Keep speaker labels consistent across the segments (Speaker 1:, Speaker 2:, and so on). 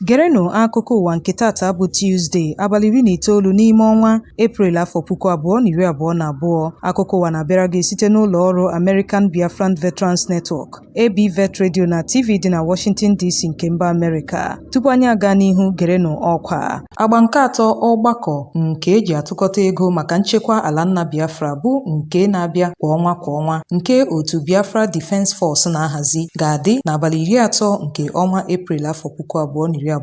Speaker 1: Gerenụ akụkọ ụwa nke tata bụ Tuzdee, abalị 19 n'ime ọnwa Eprel afọ 2022. Akụkọ ụwa na-abịara gị site n'ụlọ ọrụ American Biafran Veterans Network, ABVET Radio na TV dị na Washington DC nke mba Amerịka. Tupu anyị aga n'ihu, gerenụ ọkwa. Agba nke atọ ọgbakọ nke eji atụkọta ego maka nchekwa ala nna Biafra bụ nke na-abịa kwa ọnwa kwa ọnwa nke otu Biafra Defence Force na-ahazi ga-adị n'abalị 30 nke ọnwa Eprel afọ 2022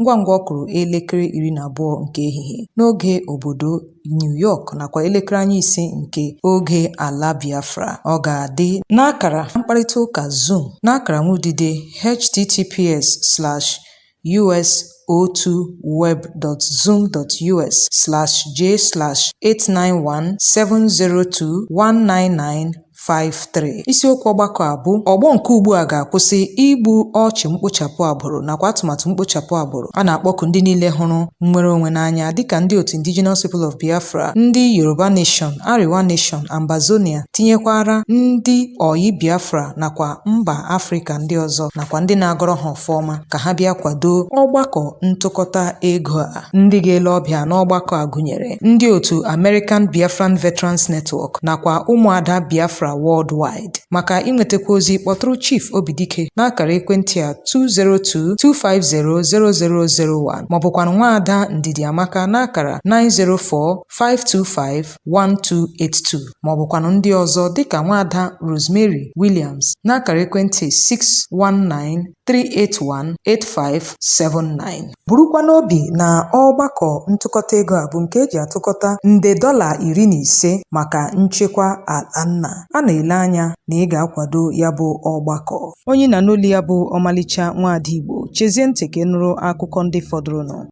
Speaker 1: ngwa ngwa ọ kụrụ elekere 12 nke ehihie n'oge obodo New York nakwa elekere anya 5 nke oge ala Biafra. Ọ ga-adị n'akara mkparịta ụka Zoom n'akara nwudide https://us02web.zoom.us/j/89170219953. Isiokwu ọgbakọ a bụ ọgbọ nke ugbu a ga-akwụsị igbu ọchụ mkpochapụ agbụrụ nakwa atụmatụ mkpochapụ agbụrụ. A na-akpọku ndị niile hụrụ nnwere onwe n'anya dịka ndị otu Indigenous People of Biafra, ndị Yoruba Nation, Arewa Nation, Ambazonia, tinyekwara ndị oyi Biafra nakwa mba Afrịka ndị ọzọ nakwa ndị na-agọrọ ha ọfọma ka ha bịa kwado ọgbakọ ntụkọta ego a. Ndị ga-ele ọbịa n'ọgbakọ a gụnyere ndị otu American Biafran Veterans Network nakwa ụmụada Biafra Worldwide. Maka inwetakwa ozi kpọtụrụ Chief Obidike n'akara ekwentị a 202-250-0001 maọbụkwanụ nwaada Ndidi Amaka n'akara 904-525-1282 maọbụkwanụ ndị ọzọ dịka nwaada Rosemary Williams n'akara ekwentị 619-381-8579. Burukwa n'obi na ọgbakọ ntụkọta ego a bụ nke eji atụkọta nde dọla 15 maka nchekwa ala nna. A na-ele anya na ị ga-akwado ya bụ ọgbakọ. Onye na n'olu ya bụ ọmalịcha nwaada Igbo, chezie ntị ka ị nụrụ akụkọ ndị fọdụrụnụ.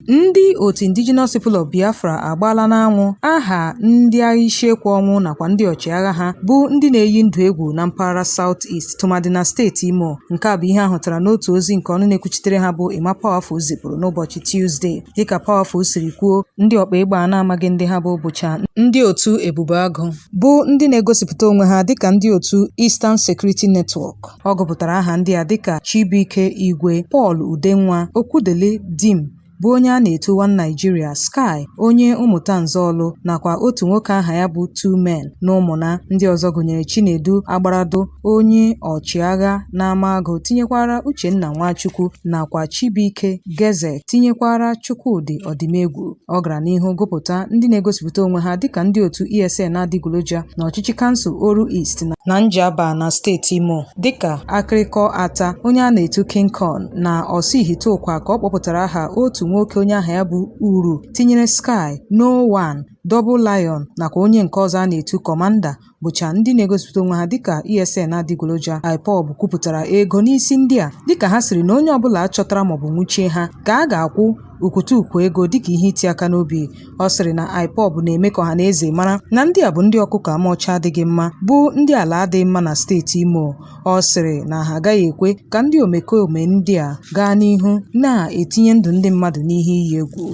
Speaker 1: Ndị otu Indigenous People of Biafra agbaala n'anwụ aha ndị agha isiekwe ọnwụ nakwa ndị ọchịagha ha bụ ndị na-eyi ndụ egwu na mpaghara South East tụmadị na steeti Imo. Nke a bụ ihe a hụtara n'otu ozi nke ọnụ na-ekwuchitere ha bụ Emma Powerful zipụrụ n'ụbọchị Tuzdee. Dịka Powerful siri kwuo, ndị ọkpa egbe a na-amaghị ndị ha bụ bụcha ndị otu Ebube Agụ bụ ndị na-egosipụta onwe ha dịka ndị otu Eastern Security Network. Ọ gụpụtara aha ndị a dịka Chibuike Igwe, Paul Udenwa, Okwudili Dim bụ onye a na-etu One Nigeria, Sky, onye Ụmụtanze-Ọlụ nakwa otu nwoke aha ya bụ Two Men n'Ụmụna. Ndị ọzọ gụnyere Chinedu Agbarado, onye ọchịagha n'Amaagụ, tinyekwara Uchenna Nwachukwu nakwa Chibuike Geze, tinyekwara Chukwudị Ọdịmegwu. Ọ gara n'ihu gụpụta ndị na-egosipụta onwe ha dịka ndị otu ESN adịgboloja n'ọchịchị kansụl Oru East na Njaba na steeti Imo dịka Akịrịkọ Ata, onye a na-etu King Kong, na Ọsụihiteụkwa ka ọ kpọpụtara aha otu nwoke onye aha ya bụ Uru, tinyere Sky, No One, Double Lion nakwa onye nke ọzọ a na-etu Commander bụcha ndị na-egosipụta onwe ha dịka ESN adịgboloja. IPOB kwupụtara ego n'isi ndị a dịka ha siri na onye ọbụla chọtara maọbụ nwụchie ha ka a ga-akwụ ukwutukwu ego dịka ihe iti aka n'obi. Ọ sịrị na IPOB na-eme ka ọha na eze mara na ndị a bụ ndị ọkụkọ ama ọcha adịghị mma bụ ndị ala adịghị mma na steeti Imo. Ọ sịrị na ha agaghị ekwe ka ndị omekome ndị a gaa n'ihu na-etinye ndụ ndị mmadụ n'ihe iyi egwu.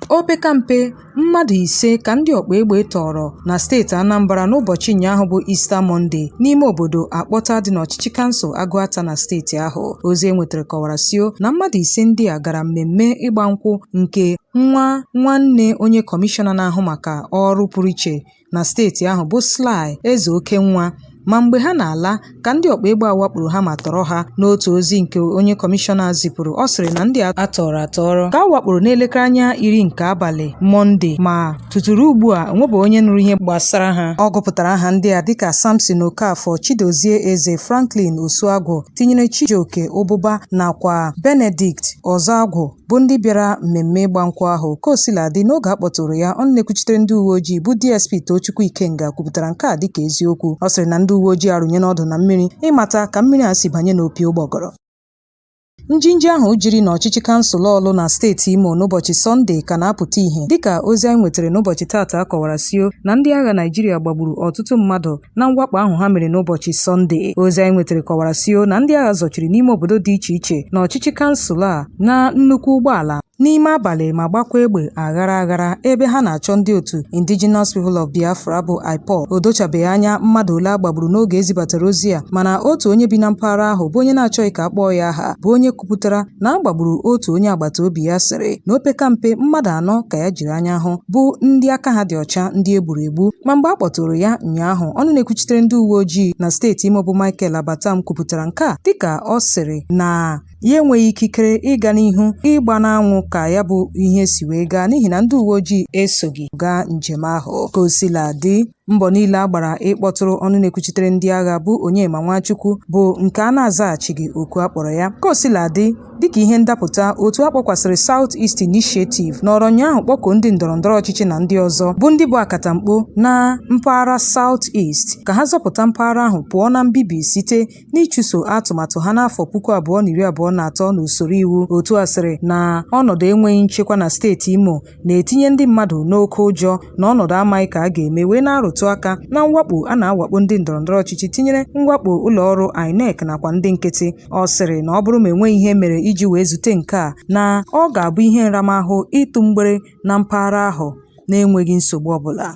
Speaker 1: Opekampe mmadụ 5 ka ndị ọkpa egbe tọọrọ na steeti Anambra n'ụbọchị ụnyaahụ bụ Easter Monday n'ime obodo Akpọta dị n'ọchịchị kansụl Agụata na steeti ahụ. Ozi e nwetara kọwara sio na mmadụ 5 ndị a gara mmemme ịgba nkwụ nke nwa nwanne onye kọmishọna na-ahụ maka ọrụ pụrụ iche na steeti ahụ bụ Sly Ezeokenwa, ma mgbe ha na-ala ka ndị ọkpa egbe a wakporo ha ma tọrọ ha. N'otu ozi nke onye kọmishọna zipụrụ, ọ sịrị na ndị a tọrọ atọrọ ka a wakporo n'elekere anya 10 nke abalị Mọnde, ma tuturu ugbu a onwebe onye nụrụ ihe gbasara ha. Ọ gụpụtara aha ndị a dịka Samson Okafor, Chidozie Eze, Franklin Osuagwu, tinyere Chijioke Ụbụba nakwa Benedict Ọzọagwụ bụ ndị bịara mmemme ịgba nkwụ ahụ. Ka o sila dị, n'oge a kpọtụrụ ya, ọnụ na-ekwuchitere ndị uwe ojii bụ DSP Tochukwu Ikenga kwupụtara nke a dịka eziokwu. Ọ sịrị na ndị uwe ojii arụnyela ọdụ na mmiri ịmata ka mmiri a si banye n'opi ụgbọgọrọ. Njinji ahụ jiri n'ọchịchị kansụl Ọlụ na steeti Imo n'ụbọchị Sọnde ka na-apụta ìhè dịka ozi anyị nwetara n'ụbọchị taata kọwara sio na ndị agha Naịjirịa gbagburu ọtụtụ mmadụ na mwakpo ahụ ha mere n'ụbọchị Sọnde. Ozi anyị nwetara kọwara sio na ndị agha zọchiri n'ime obodo dị iche iche na ọchịchị kansụl a na nnukwu ụgbọala. N'ime abalị ma gbakwa egbe aghara aghara ebe ha na-achọ ndị otu Indigenous People of Biafra bụ IPOB. O dochabeghị anya mmadụ ole a gbagburu n'oge e zibatara ozi a, mana otu onye bi na mpaghara ahụ bụ onye na-achọghị ka a kpọọ ya aha bụ onye kwupụtara na a gbagburu otu onye agbata obi ya sịrị na opekampe mmadụ anọ ka ya jiri anya hụ bụ ndị aka ha dị ọcha ndị e gburu egbu. Ma mgbe a kpọtụrụ ya ụnyaahụ, ọnụ na-ekwuchitere ndị uwe ojii na steeti Imo bụ Michael Abattam kwupụtara nke a dịka ọ sịrị na ya enweghị ikikere ịga n'ihu ịgba n'anwụ ka ya bụ ihe si wee gaa n'ihi na ndị uwe ojii esoghị gaa njem ahụ. Ka o sila dị, mbọ niile a gbara ịkpọtụrụ ọnụ na-ekwuchitere ndị agha bụ Onyema Nwachukwu bụ nke a na-azaghachighị oku a kpọrọ ya. Ka o sila dị, dịka ihe ndapụta, otu a kpọkwasịrị South East Initiative nọrọ ụnyaahụ kpọkuo ndị ndọrọ ndọrọ ọchịchị na ndị ọzọ bụ ndị bụ akatamkpo na mpaghara South East ka ha zọpụta mpaghara ahụ pụọ na mbibi site n'ịchụso atụmatụ ha n'afọ 2023 n'usoro iwu. Otu a sịrị na ọnọdụ enweghị nchekwa na steeti Imo na-etinye ndị mmadụ n'oke ụjọ na ọnọdụ amaghị ka a ga-eme wee na-arụtụ aka na mwakpo a na-awakpo ndị ndọrọndọrọ ọchịchị tinyere mwakpo ụlọọrụ INEC nakwa ndị nkịtị. Ọ sịrị na ọ bụrụ ma enweghị ihe mere iji wee zute nke a na ọ ga-abụ ihe nramahụ ịtụ mgbere na mpaghara ahụ na-enweghị nsogbu ọbụla.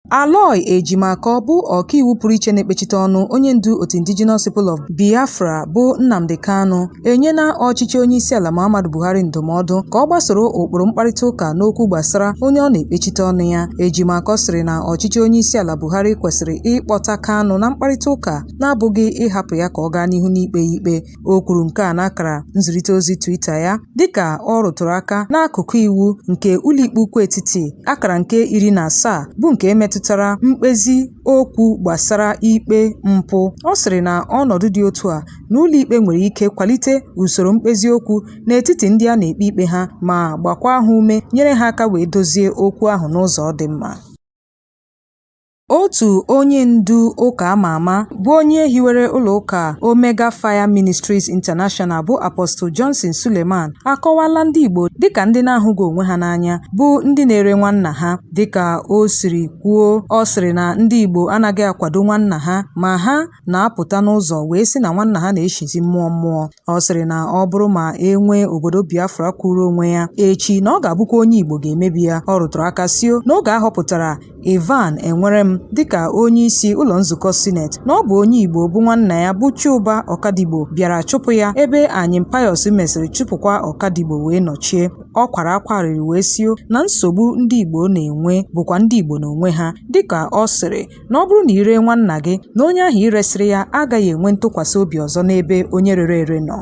Speaker 1: Aloy Ejimakor bụ ọkaiwu pụrụ iche na-ekpechite ọnụ onye ndu otu Indigenous People of Biafra bụ Nnamdi Kanu enyela ọchịchị onyeisiala Muhammadu Buhari ndụmọdụ ka ọ gbasoro ụkpụrụ mkparịta ụka n'okwu gbasara onye ọ na-ekpechite ọnụ ya. Ejimakor sịrị na ọchịchị onyeisiala Buhari kwesịrị ịkpọta Kanu na mkparịta ụka na-abụghị ịhapụ ya ka ọ gaa n'ihu n'ikpe ya ikpe. O kwuru nke a n'akara nzirịta ozi Twitter ya dịka ọ rụtụrụ aka n'akụkụ iwu nke Ụlọikpe Ukwu Etiti akara nke 17 bụ nke metụtara mkpezi okwu gbasara ikpe mpụ. Ọ sịrị na ọnọdụ dị otu a na ụlọikpe nwere ike kwalite usoro mkpezi okwu n'etiti ndị a na-ekpe ikpe ha ma gbakwa ha ume nyere ha aka wee dozie okwu ahụ n'ụzọ dị mma. Otu onye ndu ụka ama ama bụ onye hiwere ụlọụka Omega Fire Ministries International bụ Apostle Johnson Suleman akọwaala ndị Igbo dịka ndị na-ahụghị onwe ha n'anya bụ ndị na-ere nwanna ha. Dịka o siri kwuo, ọ sịrị na ndị Igbo anaghị akwado nwanna ha ma ha na-apụta n'ụzọ wee sị na nwanna ha na-eshizi mmụọ mmụọ. Ọ sịrị na ọ bụrụ ma e nwee obodo Biafra kwụụrụ onwe ya echi na ọ ga-abụkwa onye Igbo ga-emebi ya. Ọ rụtụrụ aka sio n'oge a họpụtara Ivan Enwerem dịka onye isi ụlọ nzukọ Sineti na ọ bụ onye Igbo bụ nwanna ya bụ Chuba Okadigbo bịara chụpụ ya ebe Anyim Pius mesịrị chụpụkwa Okadigbo wee nọchie. Ọ kwara akwa arịrị wee sio na nsogbu ndị Igbo na-enwe bụkwa ndị Igbo n'onwe ha dịka ọ sịrị na ọ bụrụ na i ree nwanna gị na onye ahụ i resịrị ya agaghị enwe ntụkwasị obi ọzọ n'ebe onye rere ere nọ.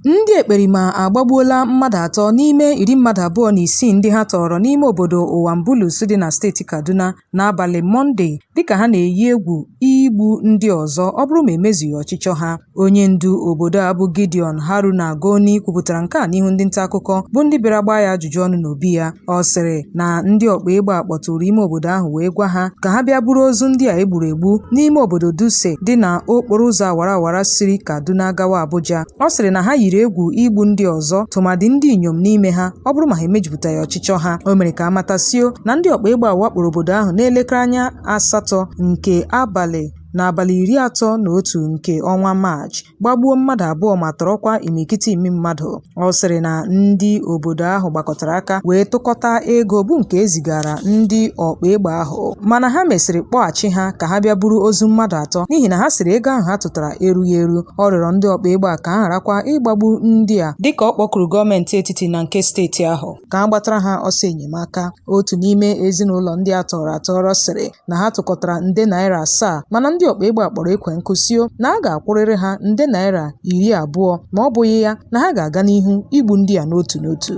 Speaker 1: Ndị ekperima agbagbuola mmadụ atọ n'ime 26 ndị ha tọọrọ n'ime obodo Uwam Bulus dị na steeti Kaduna n'abalị Mọnde dịka ha na-eyi egwu igbu ndị ọzọ ọ bụrụ ma emezughị ọchịchọ ha. Onye ndu obodo a bụ Gideon Haruna Goni kwupụtara nke a n'ihu ndị nta akụkọ bụ ndị bịara gbaa ya ajụjụ ọnụ n'obi ya. Ọ sịrị na ndị ọkpa egbe a kpọtụrụ ime obodo ahụ wee gwa ha ka ha bịa buru ozu ndị a e gburu egbu n'ime obodo Dutse dị na okporo ụzọ awara awara siri Kaduna gawa Abuja. Ọ sịrị na ha yiri egwu igbu ndị ọzọ tụmadị ndị inyom n'ime ha ọ bụrụ ma ha emejupụtaghị ọchịchọ ha. O mere ka a matasio na ndị ọkpa egbe a wakporo obodo ahụ n'elekere anya 8 nke abalị n'abalị 31 nke ọnwa Maachị, gbagbuo mmadụ abụọ ma tọrọkwa imirikiti imi mmadụ. Ọ sịrị na ndị obodo ahụ gbakọtara aka wee tụkọta ego bụ nke e zigara ndị ọkpa egbe ahụ, mana ha mesịrị kpọghachi ha ka ha bịa buru ozu mmadụ atọ n'ihi na ha sịrị ego ahụ ha tụtara erughị eru. Ọ rịọrọ ndị ọkpa egbe a ka ha gharakwa ịgbagbu ndị a dịka ọ kpọkuru gọọmenti etiti na nke steeti ahụ ka a gbatara ha ọsọ enyemaka. Otu n'ime ezinụlọ ndị a tọọrọ atọrọ sịrị na ha tụkọtara nde naira 7 mana ndị ọkpa egbe a kpọrọ ekwe nkụ sio na a ga-akwụrịrị ha nde naira 20 ma ọ bụghị ya na ha ga-aga n'ihu igbu ndị a n'otu n'otu.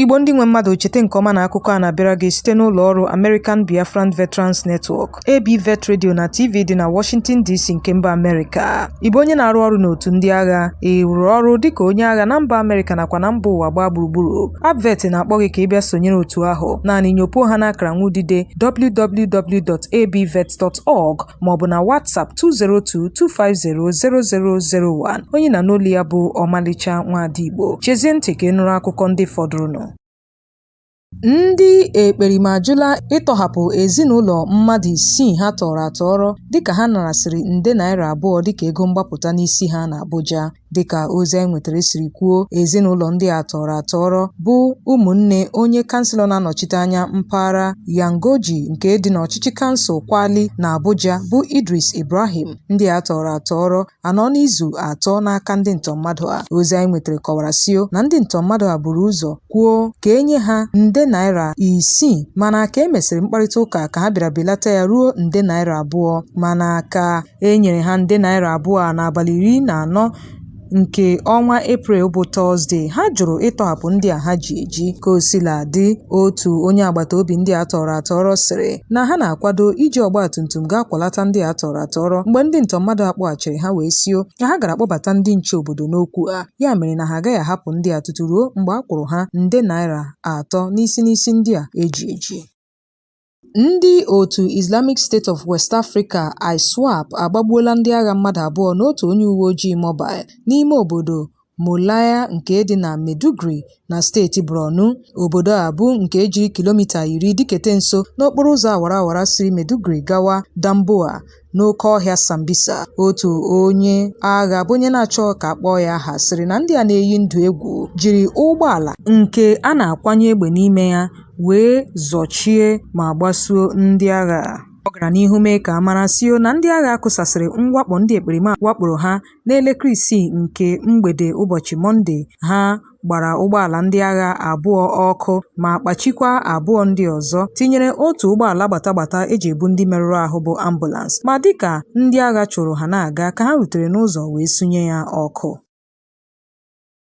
Speaker 1: Igbo ndị nwe mmadụ cheta nke ọma na akụkọ a na-abịara gị site n'ụlọ ọrụ American Biafran Veterans Network, ABVET Radio na TV dị na Washington DC nke mba Amerịka. Ị bụ onye na-arụ ọrụ n'otu ndị agha, ị rụrụ ọrụ dịka onye agha na mba Amerịka nakwa na mba ụwa gbaa gburugburu. ABVET na-akpọ gị ka ị bịa sonyere otu ahụ. Naanị nyopuo ha n'akara nwudide www.abvet.org maọbụ na WhatsApp 202-250-0001. Onye na-anụ olu ya bụ Ọmalịcha Nwaada Igbo. Chezie ntị ka ị nụrụ akụkọ ndị fọdụrụnụ. Ndị ekperima ajụla ịtọhapụ ezinụlọ mmadụ isii ha tọọrọ atọrọ dịka ha narasịrị nde naira 2 dịka ego mgbapụta n'isi ha n'Abuja. Dịka ozi anyị nwetara siri kwuo, ezinụlọ ndị a tọrọ atọrọ bụ ụmụnne onye kanselọ na-anọchite anya mpaghara Yangoji nke dị n'ọchịchị kansụl Kwali na Abuja bụ Idris Ibrahim. Ndị a tọrọ atọrọ anọ n'izu 3 n'aka ndị ntọ mmadụ a. Ozi anyị nwetara kọwara sio na ndị ntọ mmadụ a buru ụzọ kwuo ka e nye ha nde naira 6, mana ka e mesịrị mkparịta ụka ka ha bịara belata ya ruo nde naira 2, mana ka e nyere ha nde naira 2 a n'abalị 14 nke ọnwa Eprel bụ Tọzdee, ha jụrụ ịtọhapụ ndị a ha ji eji. Ka o sila dị, otu onye agbata obi ndị a tọrọ atọrọ sịrị na ha na-akwado iji ọgbatumtum gaa kwalata ndị a tọrọ atọrọ mgbe ndị ntọ mmadụ a kpọghachiri ha wee sio na ha gara kpọbata ndị nche obodo n'okwu a, ya mere na ha agaghị ahapụ ndị a tutu ruo mgbe a kwụrụ ha nde naira 3 n'isi n'isi ndị a eji eji. Ndị otu Islamic State of West Africa (ISWAP) agbagbuola ndị agha mmadụ abụọ na otu onye uwe ojii mobile n'ime obodo Molaya nke dị na Maiduguri na steeti Borno. Obodo a bụ nke jiri kilomita 10 dịkete nso n'okporo ụzọ awara awara siri Maiduguri gawa Damboa n'oke ọhịa Sambisa. Otu onye agha bụ onye na-achọghị ka a kpọọ ya aha sịrị na ndị a na-eyi ndụ egwu jiri ụgbọala nke a na-akwanye egbe n'ime ya wee zọchie ma gbasuo ndị agha. Ọ gara n'ihu mee ka a mara sio na ndị agha kụsasịrị mwakpo ndị ekperima wakporo ha n'elekere 6 nke mgbede ụbọchị Mọnde. Ha gbara ụgbọala ndị agha abụọ ọkụ ma kpachikwa abụọ ndị ọzọ, tinyere otu ụgbọala gbatagbata eji ebu ndị merụrụ ahụ bụ ambulance, ma dịka ndị agha chụrụ ha na-aga ka ha rutere n'ụzọ wee sunye ya ọkụ.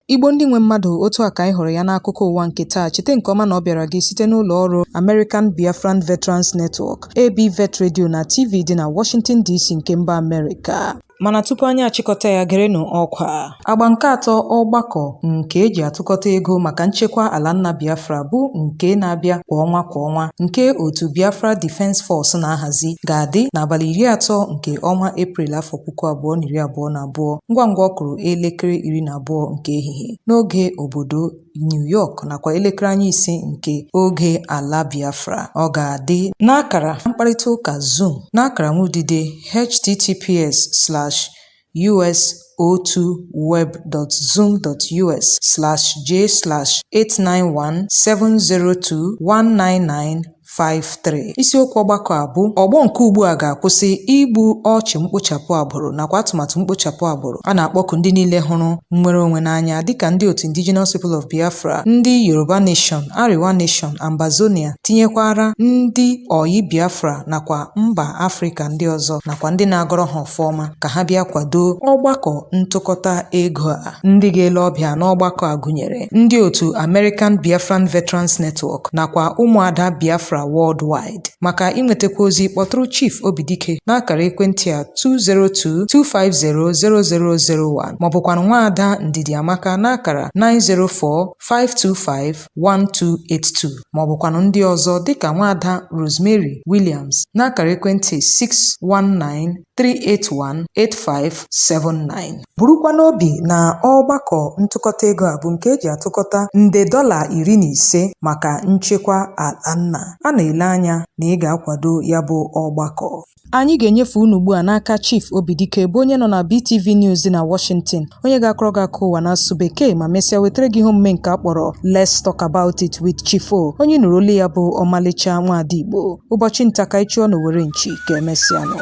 Speaker 1: Igbo ndị nwe mmadụ, otu a ka anyị hụrụ ya n'akụkọ ụwa nke taa. Cheta nke ọma na ọ bịara gị site n'ụlọ ọrụ American Biafran Veterans Network, ABVET Radio na TV dị na Washington DC nke mba Amerịka. Mana tupu anyị achịkọta ya, gerenụ ọkwa. Agba nke atọ ọgbakọ nke eji atụkọta ego maka nchekwa ala nna Biafra bụ nke na-abịa kwa ọnwa kwa ọnwa nke otu Biafra Defense Force na-ahazi ga-adị n'abalị 30 nke ọnwa Eprel afọ 2022 ngwa ngwa ọ kụrụ elekere 12 nke ehihie n'oge obodo New York nakwa elekere anya 5 nke oge ala Biafra. Ọ ga-adị n'akara mkparịta ụka Zoom n'akara nwudide https://us02web.zoom.us/j/891702199 53. Isiokwu ọgbakọ a bụ ọgbọ nke ugbu a ga-akwụsị igbu ọchụ mkpochapụ agbụrụ nakwa atụmatụ mkpochapụ agbụrụ. A na-akpọku ndị niile hụrụ nnwere onwe n'anya dịka ndị otu Indigenous People of Biafra, ndị Yoruba Nation, Arewa Nation, Ambazonia, tinyekwara ndị oyi Biafra nakwa mba Afrịka ndị ọzọ nakwa ndị na-agọrọ ha ọfọ ọma ka ha bịa kwado ọgbakọ ntụkọta ego a. Ndị ga-ele ọbịa n'ọgbakọ a gụnyere ndị otu American Biafran Veterans Network nakwa ụmụada Biafra Worldwide. Maka inwetakwa ozi, kpọtụrụ Chief Obidike n'akara ekwentị a 202-250-0001 maọbụkwanụ nwaada Ndidi Amaka n'akara 904-525-1282 maọbụkwanụ ndị ọzọ dịka nwaada Rosemary Williams n'akara ekwentị 619-381-8579. Burukwa n'obi na ọgbakọ ntụkọta ego a bụ nke eji atụkọta nde dọla 15 maka nchekwa ala nna. A na-ele anya na ị ga-akwado ya bụ ọgbakọ. Anyị ga-enyefe unu ugbu a n'aka Chief Obidike bụ onye nọ na BTV News dị na Washington, onye ga-akọrọ gị akụkọ ụwa n'asụsụ Bekee ma mesịa wetara gị ihe omume nke a kpọrọ Let's Talk About It with Chief O. Onye nụrụ olu ya bụ ọmalịcha nwaada Igbo. Ụbọchị nta ka anyị chụọ n'owere nchi, ka emesịanụ.